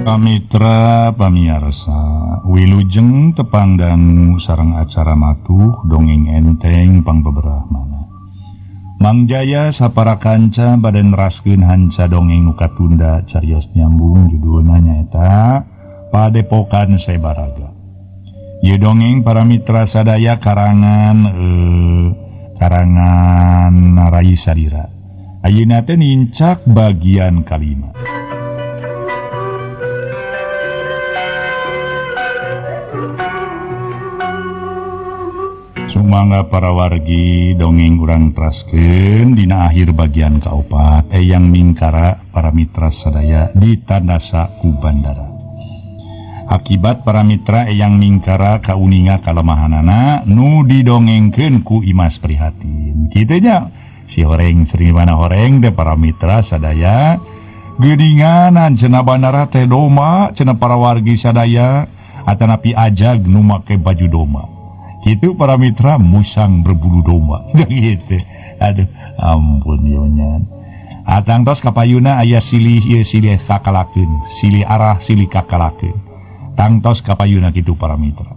Pamitra pamiarsa wilujeng tepang dangu sareng acara matuh dongeng enteng pangbeberahmana. Mang Jaya sapara kanca bade neraskeun hanca dongeng nu katunda carios nyambung judulna nyaeta Padepokan Sebaraga. Ieu dongeng para mitra sadaya karangan karangan Rai Sarira. Ayeuna teh nincak bagian kalima. Sumangga para wargi dongeng urang teraskeun dina akhir bagian kaopat Eyang Mingkara para mitra sadaya ditandasa ku bandara. Akibat para mitra Eyang Mingkara kauninga kalemahanana nu didongengkeun ku Imas Prihatin. Kitu nya si horeng sri mana horeng teh para mitra sadaya geuninganan cenah bandara teh doma cenah para wargi sadaya atanapi ajag nu make baju doma. Itu para mitra musang berbulu domba gitu. Aduh, ampun yonya. Atang tos kapayuna aya silih ieu silih kakalakeun, silih arah silih kakalakeun. Tangtos kapayuna kitu para mitra.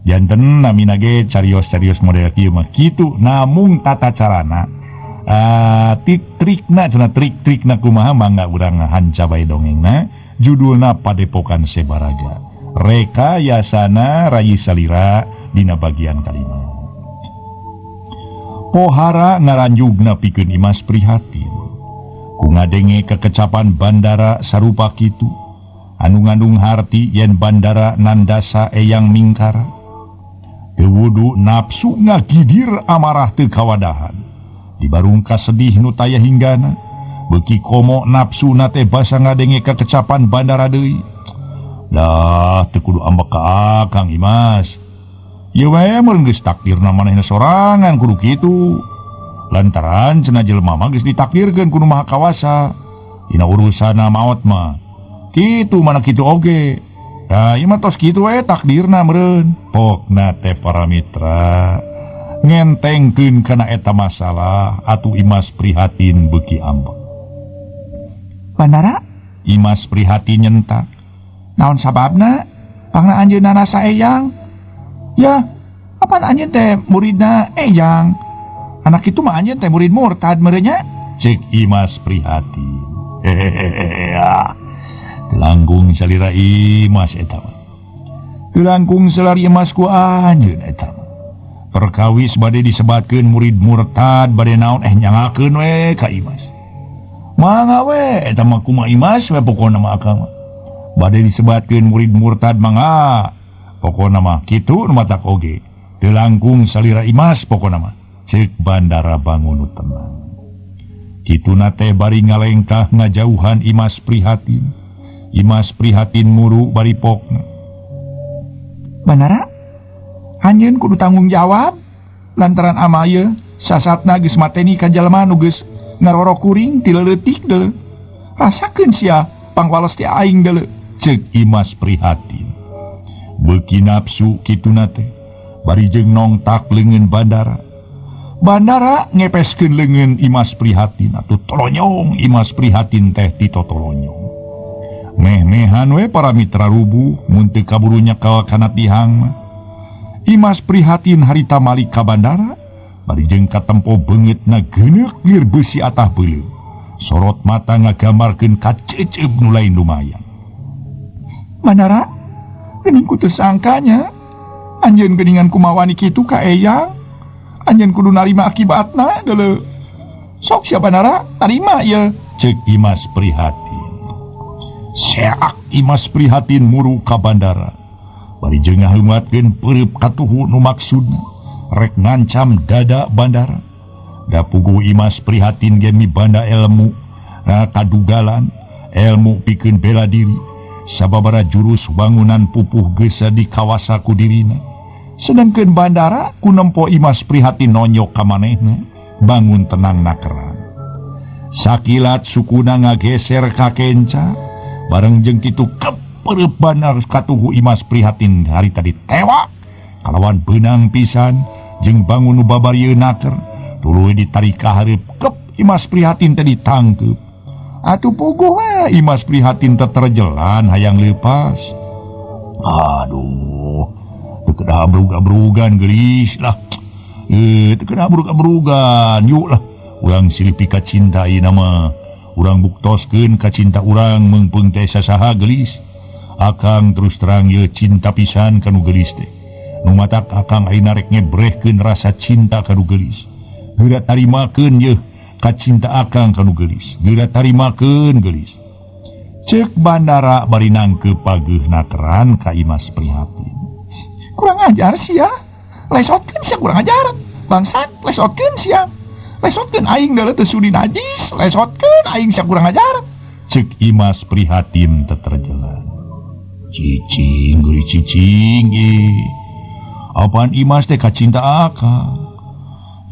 Janten namina ge carios-carios model kieu mah kitu namung tata carana trikna cenah trik-trikna kumaha mangga urang hanca bae dongengna judulna Padepokan Sebaraga. Rekayasana Rai Salira dina bagian kalima. Pohara ngaranjugna pikeun Imas Prihatin. Ku ngadenge kekecapan bandara sarupa kitu, anu ngandung harti yen bandara nandasa Eyang Mingkara. Teu wudu nafsu ngagidir amarah teu kawadahan. Dibarungka sedih nu taya hinggana, beuki komo nafsuna teh basa ngadenge kekecapan bandara deui. Dah teu kudu ambek ka Akang Imas. Ieu wae mun geus takdirna manehna sorangan kudu kitu. Lantaran cenah jelema mah geus ditakdirkeun ku Nu Maha Kawasa. Dina urusanna maot mah. Kitu mana kitu oge. Tah ieu mah tos kitu wae takdirna meureun. Pokna teh para mitra ngentengkeun kana eta masalah atuh Imas Prihatin beuki ambek. Bandara? Imas Prihatin nyentak. Naon sababna? Pangna anjeunna rasa Eyang. Ya, apaan anjeun teh muridna Eyang? Anak itu mah anjeun teh murid murtad meureunnya? Cek Imas Prihatin. Hehehe. Langkung salira Imas eta mah. Teu langkung salari Imas ku anjeun eta mah. Perkawis bade disebatkeun murid murtad bade naon nyangakeun we ka Imas. Mangga we eta mah kumaha Imas we pokona mah akang mah. Bade disebatkeun murid murtad mangga. Pokona mah kitu nu matak oge. Teu langkung salira Imas pokona mah. Ceuk bandara bangun nu tenang. Kituna teh bari ngalengkah ngajauhan Imas Prihatin. Imas Prihatin muru bari pokna. Bandara? Anjeun kudu tanggung jawab lantaran ama ieu sasatna geus mateni ka jalma nu geus ngaroro kuring ti leutik deuleu. Rasakeun sia pangwales ti aing deuleu. Ceuk Imas Prihatin. Beuki nafsu kituna teh bari jeung nongtak leungeun bandara. Bandara ngepeskeun leungeun Imas Prihatin atuh tolonyong Imas Prihatin teh ditotolonyong. Meh-mehan we para mitra rubuh mun teu kaburu nyekel kana tihang mah. Imas Prihatin harita malik ka bandara bari jeung katempo beungeutna geuneuk lir beusi atah beuleum. Sorot mata ngagambarkeun kaceceup nu lain lumayan. Bandara, geuning ku teu sangkanya anjeun geuningan kumawani kitu ka Eyang. Anjeun kudu narima akibatna deuleu. Sok sia bandara tarima ieu. Ceuk Imas Prihatin. Seak Imas Prihatin muru ka bandara. Bari jeung ngaheungatkeun peureub katuhu nu maksudna rek ngancam dada bandara. Da puguh Imas Prihatin ge mibanda ilmu kadugalan, ilmu pikeun bela diri. Sababara jurus bangunan pupuh geus dikawasa ku dirina. Sedangkeun bandara ku nempo Imas Prihatin nonyok ka manehna, bangun tenang nakeran. Sakilat sukuna ngageser ka kenca, bareng jeung kitu kepereup bandar katuhu Imas Prihatin hari tadi tewak kalawan beunang pisan jeung bangun nu babarieun naker, tuluy ditarik ka hareup kep Imas Prihatin teh ditangkeup. Atuh puguh we Imas Prihatin teterjelan hayang leupas. Aduh, teu kedah abrug-abrugan geulis lah. Teu kedah abrug-abrugan, yuk lah. Urang silih pika cinta ayeuna mah. Urang buktoskeun ka cinta urang meungpeung teh sasaha geulis. Akang terus terang ye cinta pisan ka nu geulis teh. Nu matak akang ayeuna rek ngebrehkeun rasa cinta ka nu geulis. Geura tarimakeun ye ka cinta akang ka nu geulis. Geura tarimakeun geulis. Cek bandara bari nangkeup pageuhna keran ka Imas Prihatin. Kurang ajar sia. Lesotkeun sia kurang ajar. Bangsat, lesotkeun sia. Lesotkeun aing deuleu teu sudi najis, lesotkeun aing sia kurang ajar. Cek Imas Prihatin teterjelan. Cicing geuri cicing ih. Apaan Imas teh kacinta akang.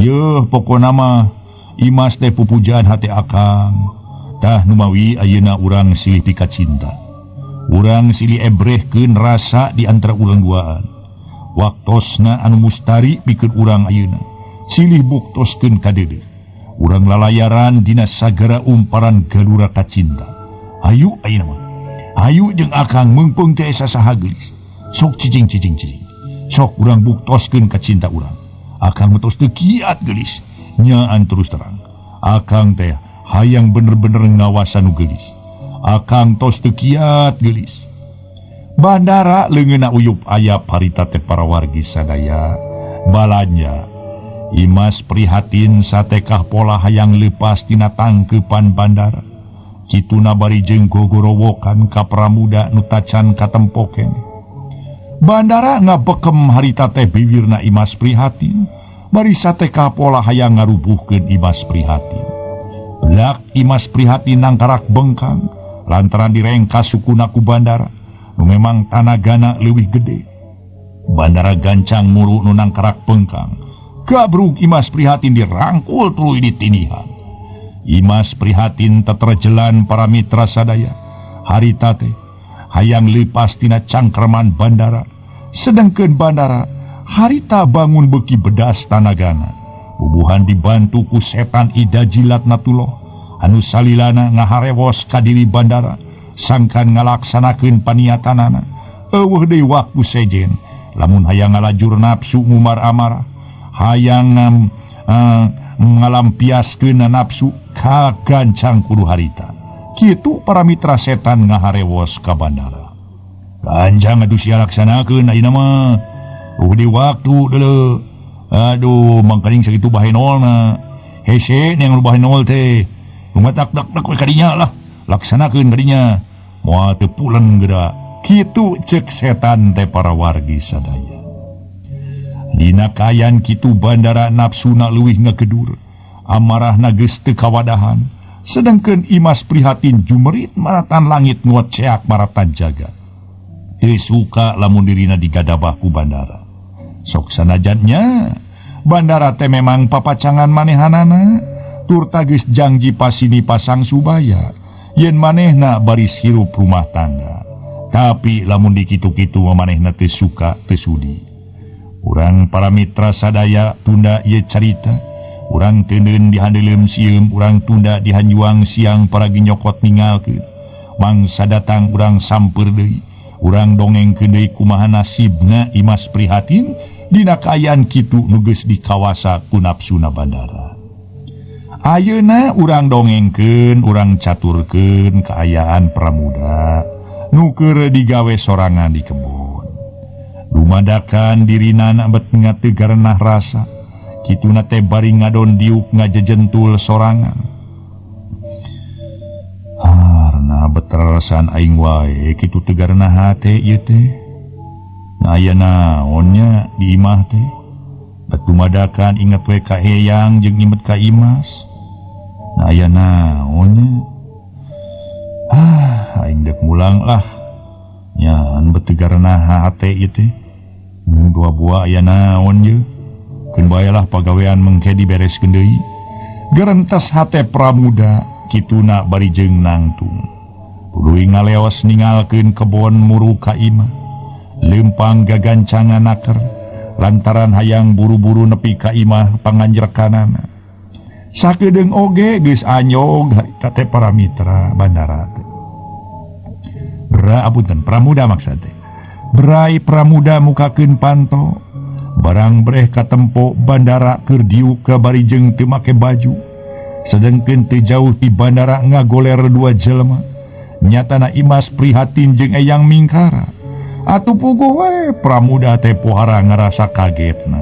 Yeuh pokona mah Imas teh pupujaan hate akang. Tah numawi ayeuna urang silih pikacinta. Urang silih ebrehkeun rasa di antara urang duaan. Waktosna anu mustari pikeun urang ayeuna. Silih buktoskeun ka deudeuh. Urang lalayaran dina sagara umparan galura kacinta. Hayu ayeuna mah. Hayu jeung akang meungpeung teh sasaha geulis. Sok cicing cicing cicing. Sok urang buktoskeun ka cinta urang. Akang mah tos teu kiat geulis. Nyaan terus terang. Akang teh hayang bener-bener ngawasan nu geulis. Akang tos teu kiat geulis. Bandara leungeunna uyup ayap harita teh para wargi sadaya. Balanja Imas Prihatin satekah pola hayang leupas tina tangkeupan bandara. Kituna bari jeung gogorowokan ka pramuda nu tacan katempoken. Bandara ngabekem harita teh biwirna Imas Prihatin, bari satekah pola hayang ngarubuhkeun Imas Prihatin. Belak Imas Prihatin nangkarak bengkang lantaran direngkas sukuna ku bandara nu memang tanagana leuwih gede. Bandara gancang muru nu nangkarak bengkang. Gabrug Imas Prihatin dirangkul tuluy ditinihan. Imas Prihatin teterjelan para mitra sadaya. Harita teh hayang leupas tina cangkerman bandara. Sedengkeun bandara harita bangun beuki bedas tanagana. Bubuhan dibantu ku setan Ida Jilat Natuloh anu salilana ngaharewos ka diri bandara sangkan ngalaksanakeun paniatanana. Eueuh deui waktu sejen lamun hayang ngalajur nafsu ngumar amarah, hayang ngalampiaskeun nafsu kagancang kudu harita. Kitu para mitra setan ngaharewos ka bandara. Gancang atuh sia laksanakeun ayeuna mah. Eueuh deui waktu deuleu. Aduh, mangkaning sakitu bahenolna. Hese yang lu bahenol teh. Lumatak dak dak we kadinya lah. Laksanakeun kadinya. Moal teu pulen geura. Kitu cek setan teh para wargi sadaya. Dina kaayaan kitu bandara nafsuna leuwih ngagedur. Amarahna geus teu kawadahan. Sedengkeun Imas Prihatin jumerit maratan langit ngoceak maratan jagat. Teu suka lamun dirina digadabah ku bandara. Sok sanajannya bandara teh memang papacangan manehanana, turta geus jangji pasini pasang subaya yen manehna baris hirup rumah tangga. Tapi lamun dikitu-kitu manehna teu suka teu sudi. Urang para mitra sadaya tunda ieu carita, urang teuneun di handeuleum sieum, urang tunda di hanjuang siang paragi nyokot ningalkeun. Mangsa datang urang sampeur deui. Urang dongengkeun deui kumaha nasibna Imas Prihatin dina kaayaan kitu nu geus dikawasa ku nafsuna bandara. Ayeuna urang dongengkeun, urang caturkeun kaayaan pramuda nu keur digawe sorangan di kebon. Dumadakan dirina bet ngategarenah rasa, kituna teh bari ngadon diuk ngajejentul sorangan. Harna betersan aing wae kitu tegarna hate ieu teh. Na aya naonnya di imah teh. Batumadakan inget we ka Eyang jeung imet ka Imas. Na aya naonnya. Ah, aing dek mulang lah. Nyan betegarna hate ieu teh. Mun dua buah aya naon ye. Keun bae lah pagawean mengke dibereskeun deui. Gerentes hate pramuda kituna bari jeung nangtung. Tuluy ngaleos ningalkeun kebon muru ka imah. Lempang gagancangan naker lantaran hayang buru-buru nepi ka imah panganjerkanana. Sakedeung oge geus anyog harita teh para mitra bandara teh. Bra apunten Pramuda maksud teh. Brai Pramuda mukakeun panto. Barang breh katempo bandara keur diuk ka bari jeung teu make baju. Sedengkeun teu jauh ti bandara ngagoler dua jelema. Nyatana Imas Prihatin jeung Eyang Mingkara. Atuh puguh we Pramuda teh pohara ngarasa kagetna.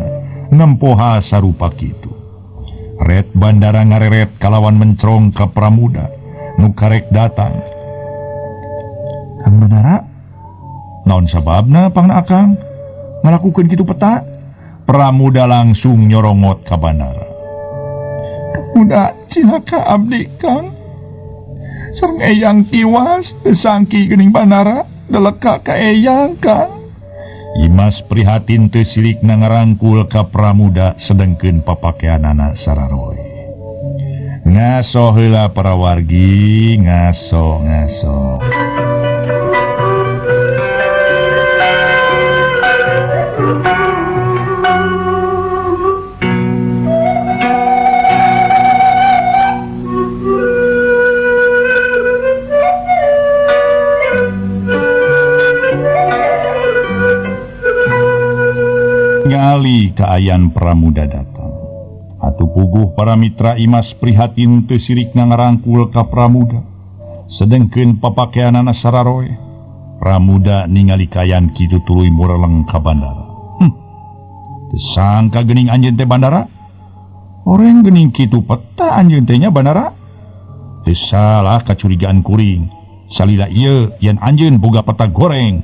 Nempoha sarupa kitu. Ret bandara ngareret kalawan mencrong ka Pramuda nu karek datang. Kang Bandara, naon sababna pangna akang ngalakukeun kitu peta? Pramuda langsung nyorongot ka bandara. Pramuda cilaka abdi Kang. Sareng Eyang tiwas teu sangki geuning bandara deleka ka Eyang Kang. Imas Prihatin teu sirikna ngarangkul ka Pramuda sedengkeun papakeanana sararoy. Ngaso heula para wargi, ngaso ngaso. Ngali kaayaan Pramuda datang. Atuh puguh para mitra Imas Prihatin teu sirikna ngarangkul ka Pramuda. Sedengkeun papakeanana sararoe. Pramuda ningali kaayaan kitu tuluy mureleng ka bandara. Teu sangka geuning anjeun teh bandara. Oreng geuning kitu peta anjeun teh nya bandara. Teu salah kacurigaan kuring. Salila ieu yen anjeun boga peta goreng.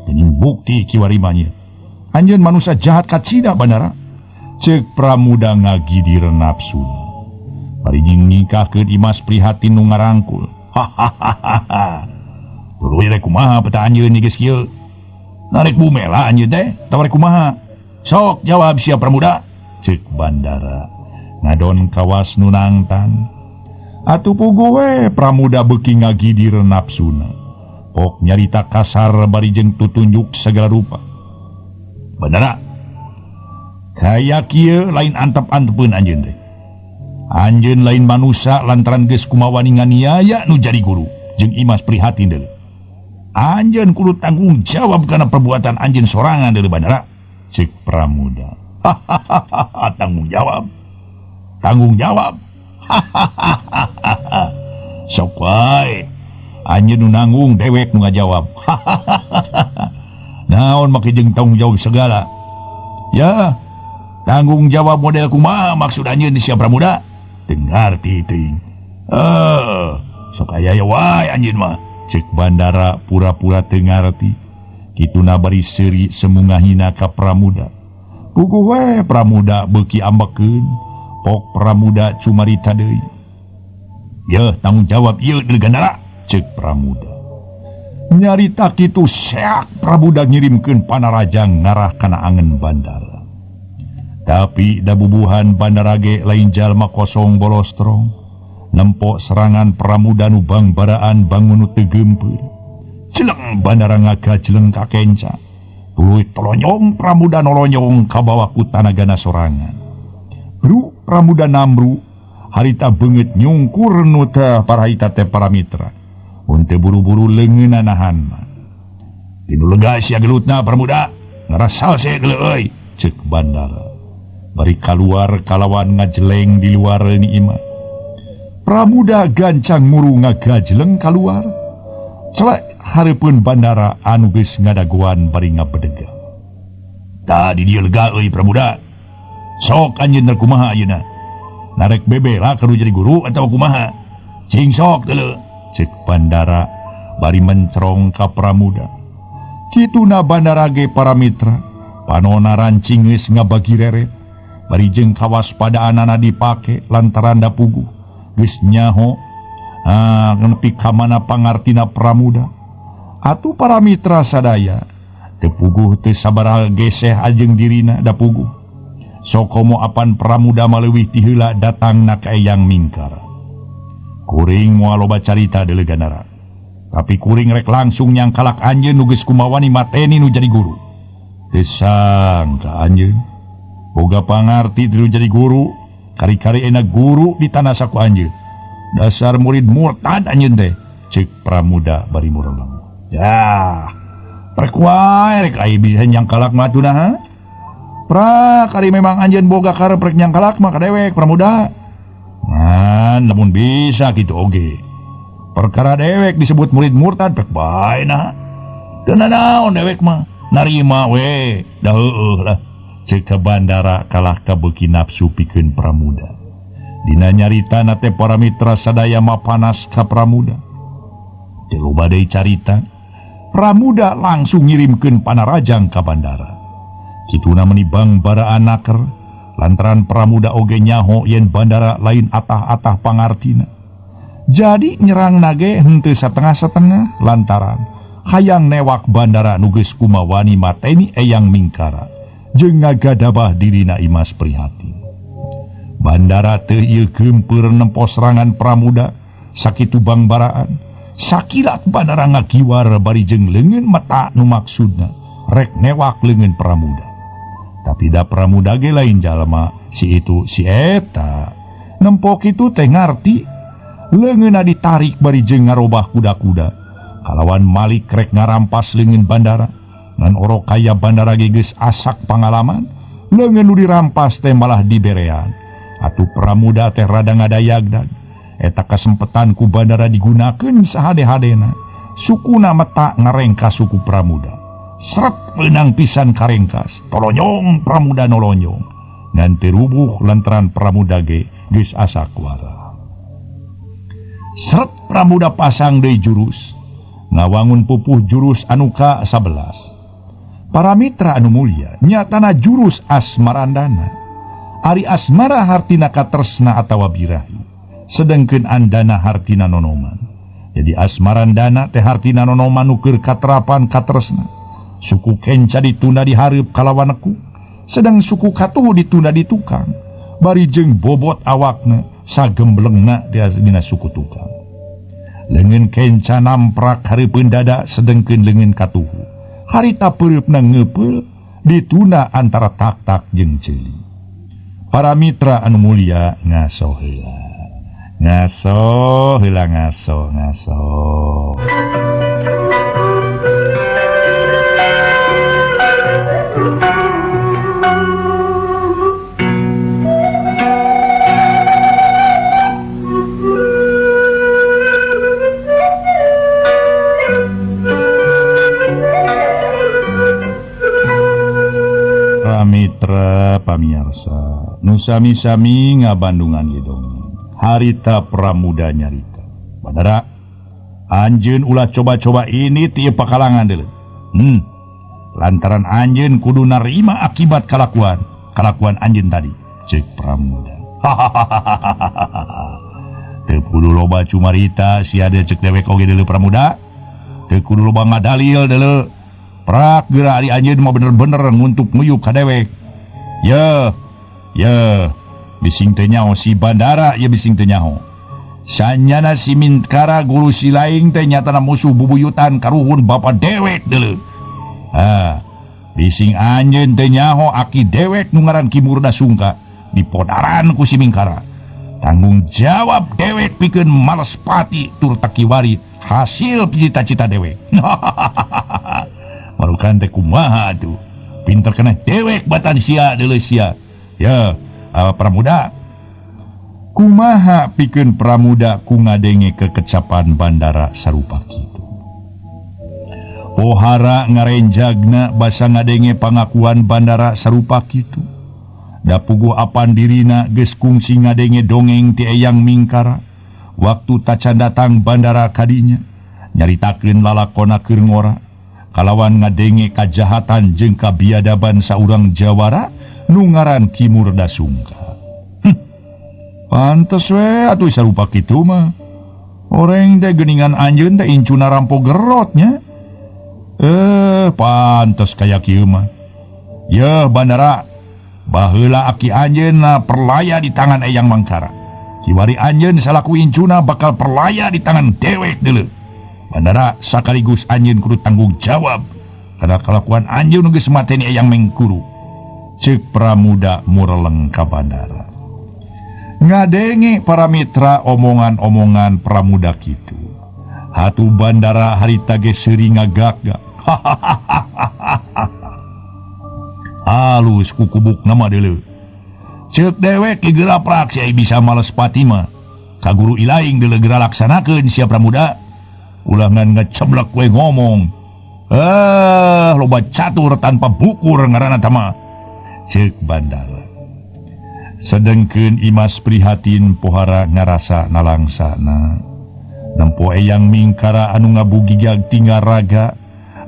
Geuning bukti kiwari mah nya. Anjeun manusia jahat kacida bandara. Ceuk Pramuda ngagidir nafsuna. Bari jeung ningkahkeun Imas Prihatin nu ngarangkul. Hahaha. Tuluy rek kumaha peta anjeun geus kieu? Narek bumela anjeun teh, atawa rek kumaha? Sok jawab sia Pramuda. Ceuk bandara ngadon kawas nu nangtang. Atuh puguh we Pramuda beuki ngagidir nafsuna. Pok nyarita kasar bari jeung tutunjuk segala rupa. Bandara kaya kieu lain antep-antepeun anjeun teh. Anjeun lain manusa lantaran geus kumawani nganiaya nu jadi guru jeung Imas Prihatin deui. Anjeun kudu tanggung jawab kana perbuatan anjeun sorangan deui bandara. Ceuk Pramuda. Hahaha, tanggung jawab. Tanggung jawab. Hahaha. Sok wae anjeun nu nanggung dewek nu ngajawab. Hahaha. Naon make jeung tanggung jawab segala. Ya, tanggung jawab model kumaha maksud anjeun sia Pramuda? Teu ngarti teuing. Sok aya wae anjeun mah. Ceuk bandara pura-pura teu ngarti. Kituna bari seuri semungahina ka Pramuda. Puguh we Pramuda beuki ambekeun. Pok Pramuda cumarita deui. Yeuh tanggung jawab ieu deui gandara. Ceuk Pramuda. Nyarita kitu seak Pramuda ngirimkeun panarajang ngarah kana angen bandara. Tapi da bubuhan bandara ge lain jalma kosong bolostrong. Nempo serangan Pramuda nu bangbaraan bangun nu teu geumpeur. Jeleng bandara ngagajleng ka kenca. Tuluy tolonyong Pramuda nolonyong kabawa ku tanagana sorangan. Bru Pramuda namru harita beungeut nyungkur nu teh parahita teh para mitra. Unte buru-buru leungeunna nahan mah. Tinu lega sia gelutna Pramuda, ngarasal sia geuleuh euy, ceuk bandara. Bari kaluar kalawan ngajeleng di luar ni imah. Pramuda gancang muru ngagajleng kaluar. Celek hareupeun bandara anu geus ngadagoan bari ngabedega. Tah di dieu lega euy Pramuda. Sok anjeun rek kumaha ayeuna? Narek bebela kudu jadi guru atawa kumaha? Cing sok deuleu. Ceuk bandara bari mencrong ka Pramuda. Kituna bandara ge para mitra, panona rancing geus ngabagi reret. Bari jeung kawaspadaanana dipake lantaran da puguh geus nyaho nepi ka mana pangartina Pramuda. Atuh para mitra sadaya teu puguh teu sabaraha geseh ajeng dirina da puguh. Sokomo apan Pramuda maleuwih ti heula datangna ka Eyang Mingkara. Kuring moal loba carita deuleu gandara. Tapi kuring rek langsung nyangkalak anjeun nu geus kumawani mateni nu jadi guru. Teu sangka anjeun boga pangarti nu jadi guru Kari-kari enak guru di tanah saku anjeun. Dasar murid murtad anjeun teh. Cek Pramuda bari mureleng. Ya, prek wae rek ai bisa nyangkalak mah atuh ha. Prak ari memang anjeun boga karep rek nyangkalak mah ka dewek Pramuda. Nah, lamun bisa kitu oge. Perkara dewek disebut murid murtad prek bae nah. Teu nanaon dewek mah narima we da heueuh lah. Cek ka bandara kalah kabeuki nafsu pikeun Pramuda. Dina nyarita na teh para mitra sadaya mapanas ka Pramuda. Teu loba deui carita, Pramuda langsung ngirimkeun panarajang ka bandara. Kituna meuni bangbara anaker lantaran Pramuda oge nyaho yen bandara lain atah-atah pangartina. Jadi nyerang nage henteu satengah-satengah lantaran hayang newak bandara nu geus kumawani mateni Eyang Mingkara jeung ngagadabah dirina Imas Prihatin. Bandara teu ieu geumpeur nempo serangan Pramuda sakitu bangbaraan. Sakilat bandara ngakiwar bari jeung leungeun mata nu maksudna rek newak leungeun Pramuda. Tapi da Pramuda ge lain jalma si itu si eta. Nempo kitu teh ngarti leungeunna ditarik bari jeung ngarobah kuda-kuda. Kalawan malik rek ngarampas leungeun bandara. Ngan orok kaya bandara ge geus asak pangalaman, leungeun nu dirampas teh malah diberean. Atuh Pramuda teh rada ngadayagdag. Eta kasempetan ku bandara digunakeun sahade-hadena. Sukuna meta ngarengkas suku Pramuda. Sret meunang pisan karengkas. Tolonyong Pramuda nolonyong. Ngan teu rubuh lantaran Pramuda ge geus asa kuara. Sret Pramuda pasang deui jurus. Ngawangun pupuh jurus anu ka-11. Para mitra anu mulia, nyatana jurus asmarandana. Ari asmara hartina katresna atawa birahi, sedengkeun andana hartina nonoman. Jadi asmarandana teh hartina nonoman nu keur katerapan katresna. Suku kenca ditunda di hareup kalawan neku, sedang suku katuhu ditunda di tukang. Bari jeung bobot awakna sagemblengna dina suku tukang. Leungeun kenca namprak hareupeun dada sedengkeun leungeun katuhu. Harita peureupna ngeupeul ditunda antara tak-tak jeung ceuli. Para mitra anu mulia ngaso heula. Ngaso heula ngaso ngaso. Mitra pamiarsa nu sami-sami ngabandungan ieu dongeng harita Pramuda nyarita. Bandara anjeun ulah coba-coba ini ti pakalangan deuleu. Lantaran anjeun kudu narima akibat kalakuan anjeun tadi, ceuk Pramuda. Teu kudu loba cumarita sia deui ceuk dewek oge deuleu Pramuda. Teu kudu loba ngadalil deuleu. Prak geura ari anjeun mah bener-bener nguntuk nguyup ka dewek. Ye, ye, bising teu nyaho si bandara, ye bising teu nyaho. Sanyana si Mingkara guru si laing teh nyatana musuh bubuyutan karuhun bapa dewek deuleu. Ah, bising anjeun teu nyaho aki dewek nu ngaran Ki Murda Sungka dipodaran ku si Mingkara. Tanggung jawab dewek pikeun males pati tur takiwari hasil cita-cita dewek. Marukan teh kumaha atuh. Pinter kena dewek batan sia deuleu sia. Ya, Pramuda. Kumaha pikeun Pramuda ku ngadenge kekecapan bandara sarupa kitu. Pohara ngarenjagna basa ngadenge pangakuan bandara sarupa kitu. Da puguh apan dirina geus kungsi ngadenge dongeng ti Eyang Mingkara. Waktu tacan datang bandara kadinya nyaritakeun lalakona keur ngora. Kalawan ngadenge kajahatan jeung kabiadaban saurang jawara nu ngaran Ki Murda Sungka. Pantes we atuh sarupa kitu mah. Oreng teh geuningan anjeun teh incuna rampo gerotnya. Pantes kaya kieu mah. Yeuh bandara, baheula aki anjeunna perlaya di tangan Eyang Mangkara. Kiwari anjeun salaku incuna bakal perlaya di tangan dewek deuleu. Bandara sakaligus anjeun kudu tanggung jawab kana kalakuan anjeun nu geus mateni Eyang Mengkuru. Ceuk Pramuda mureleng ka bandara. Ngadenge para mitra omongan-omongan Pramuda kitu. Hatu Bandara harita ge seuri ngagak-gak. Halus kukubuk nama deuleu. Ceuk dewek geura prak sia bisa males Fatima. Ka guru ilaing deuleu geura laksanakeun sia Pramuda. Ulah ngan ngeceblek we ngomong. Loba catur tanpa bukur ngaranna tah mah. Ceuk Bandara. Sedengkeun Imas prihatin pohara ngarasa nalangsana. Nempo Eyang Mingkara anu ngabugigag tinggal raga,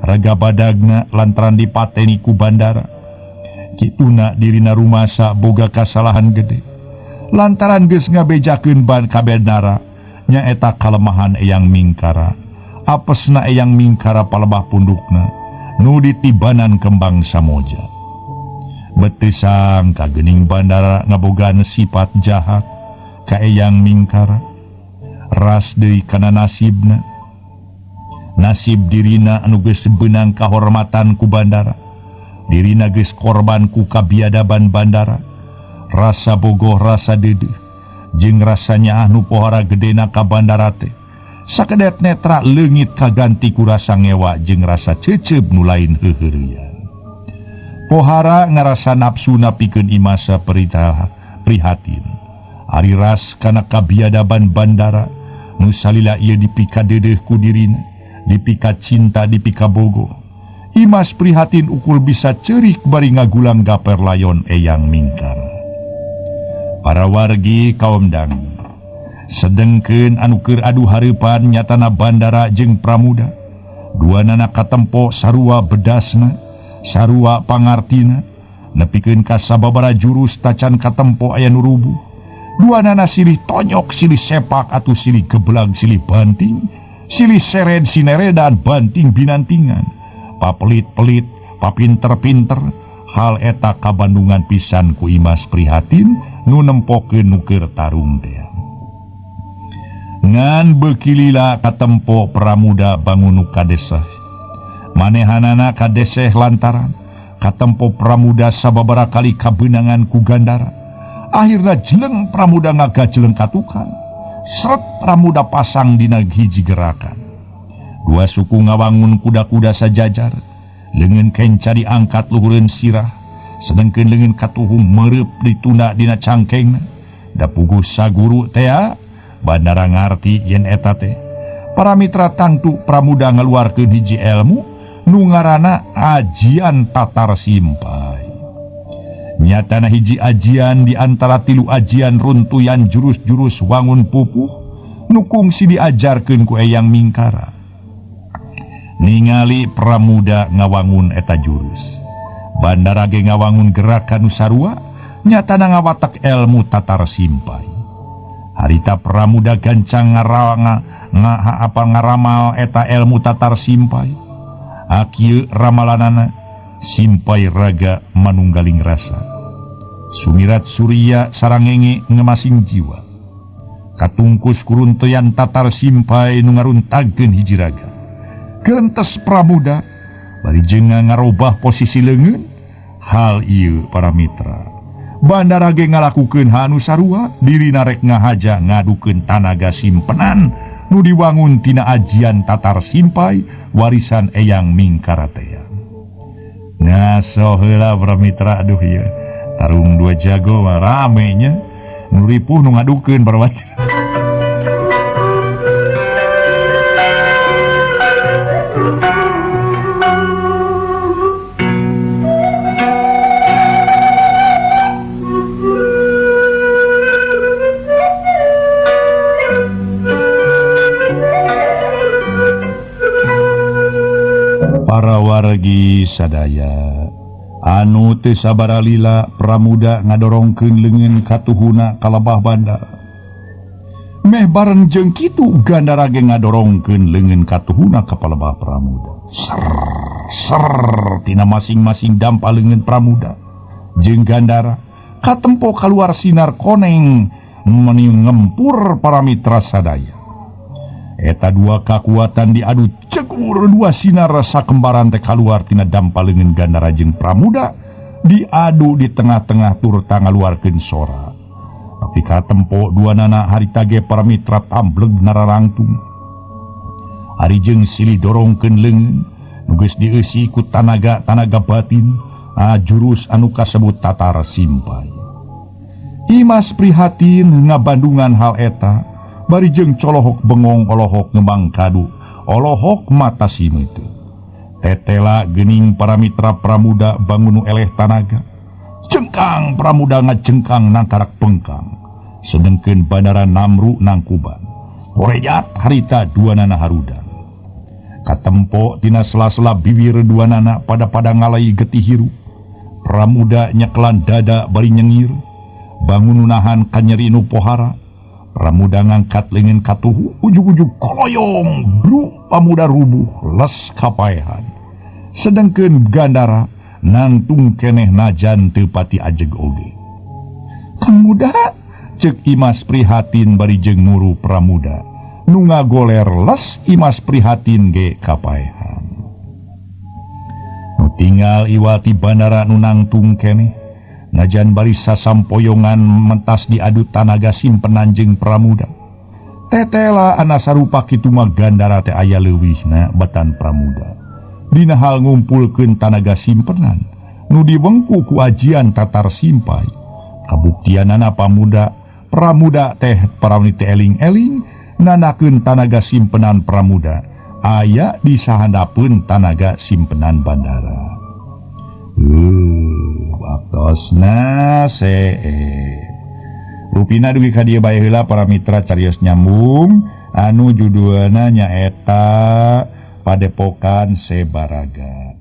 raga badagna lantaran dipateni ku Bandara. Kituna dirina rumasa boga kasalahan gede. Lantaran geus ngabejakeun ban ka Bandara, nyaeta kalemahan Eyang Mingkara. Apesna Eyang Mingkara palebah pundukna, nu ditibanan kembang samoja. Betesang kagening Bandara ngabogaan sifat jahat ka Eyang Mingkara. Ras deui kana nasibna. Nasib dirina anu geus beunang kahormatan ku Bandara. Dirina geus korban ku kabiadaban Bandara. Rasa bogoh, rasa deudeuh jeung rasa nyaah nu pohara gedena ka Bandara teh. Sakedet netra leungit kaganti ku rasa ngewa jeung rasa cecep nu lain heuheureyan. Pohara ngarasa nafsuna pikeun Imasa prihatin. Ari ras kana kabiadaban Bandara nu salila ieu dipika deudeuh ku dirina, dipika cinta, dipika bogoh. Imas prihatin ukur bisa ceurik bari ngagulang gaper layon Eyang Mingkara. Para wargi kaum dangu, sedengkeun anu keur adu hareupan nyatana Bandara jeung Pramuda. Duanana katempo sarua bedasna, sarua pangartina, nepikeun ka sababaraha jurus tacan katempo aya nu rubuh. Duanana silih tonyok, silih sepak atuh silih geblag, silih banting, silih sered sineredan, banting binantingan. Papelit-pelit, papinter-pinter, hal eta kabandungan pisan ku Imas prihatin nu nempokeun nu keur tarung teh. Ngan beuki lila katempo Pramuda bangun ka desa. Manehanana kadeseh lantaran katempo Pramuda sababaraha kali kabeunangan ku Gandara. Akhirna jeleng Pramuda ngagajeleng ka tukang. Sret Pramuda pasang dina hiji gerakan. Dua suku ngawangun kuda-kuda sajajar. Leungeun kenca diangkat luhureun sirah, sedengkeun leungeun katuhu mereup ditunda dina cangkengna. Da puguh saguru tea, Bandara ngarti yen eta teh. Para mitra tangtu Pramuda ngaluarkeun hiji elmu nu ngaranna ajian tatar simpai. Nyatana hiji ajian di antara tilu ajian runtuyan jurus-jurus wangun pupuh nu kungsi diajarkeun ku Eyang Mingkara. Ningali Pramuda ngawangun eta jurus, Bandara ge ngawangun gerakan nu sarua, nyatana ngawatak elmu tatar simpai. Harita Pramuda gancang ngaramal eta elmu tatar simpai. Akieu ramalanana simpai raga manunggaling rasa. Sumirat Surya sarangenge ngemasing jiwa. Katungkus kuruntuyan tatar simpai nu ngaruntagkeun hiji raga. Gentes Pramuda bari jeung ngarobah posisi leungeun. Hal ieu para mitra, Bandara ge ngalakukeun hal nu sarua, dirina rek ngahaja ngadukeun tanaga simpenan nu diwangun tina ajian tatar simpai warisan Eyang Mingkara teh. Ngaso heula para mitra, aduh ieu tarung dua jago mah rame nya, nu ripuh nu ngadukeun para mitra. Para wargi sadaya anu teu sabara lila Pramuda ngadorongkeun leungeun katuhuna ka lebah Bandara. Meh bareng jeung kitu Gandara ge ngadorongkeun leungeun katuhuna ka palebah Pramuda. Ser ser tina masing-masing dampa leungeun Pramuda jeung Gandara katempo kaluar sinar koneng meni ngempur para mitra sadaya. Eta dua kakuatan diadu cekur dua sinar sakembaran teh kaluar tina dampa leungeun Gandara jeung Pramuda diadu di tengah-tengah turta ngaluarkeun sora. Tapi katempo dua nana harita ge para mitra tambleg nararangtung. Ari jeung silih dorongkeun leungeun nu geus dieusi ku tanaga-tanaga batin, jurus anu kasebut tatar simpai. Imas prihatin ngabandungan hal eta, bari jeung colohok bengong olohok ngemang kadu, olohok mata simeute. Tetela geuning para mitra pramuda bangun nu eleh tanaga. Cengkang pramuda ngacengkang nangkarak pengkang. Sedengkeun bandara namru nangkuban. Korejat harita dua nana harudan. Katempo tina sela-sela bibir dua nana pada-pada ngalai getih hirup. Pramuda nyekelan dada bari nyengir. Bangun nahan kanyeri nu pohara. Pramuda ngangkat leungeun katuhu, ujug-ujug koloyong, bru pamuda rubuh, les kapaehan. Sedengkeun Gandara nangtung keneh najan teu pati ajeg oge. Kang muda, ceuk Imas prihatin bari jeung muru Pramuda. Nu ngagoler les Imas prihatin ge kapaehan. Nu tinggal iwati bandara nu nangtung keneh. Najan bari sasampoyongan mentas diadu tanaga simpenan jeung Pramuda. Tetela ana sarupa kitu mah Gandara teh aya leuwihna batan Pramuda. Dina hal ngumpulkeun tanaga simpenan nu diwengku ku ajian tatar simpai. Kabuktianana Pramuda teh parawni teh eling-eling nanakeun tanaga simpenan Pramuda aya di sahandapeun tanaga simpenan bandara. Waktosna Rupina dugi ka dieu bae heula para mitra carios nyambung anu judulna nyaeta Padepokan Sebaraga.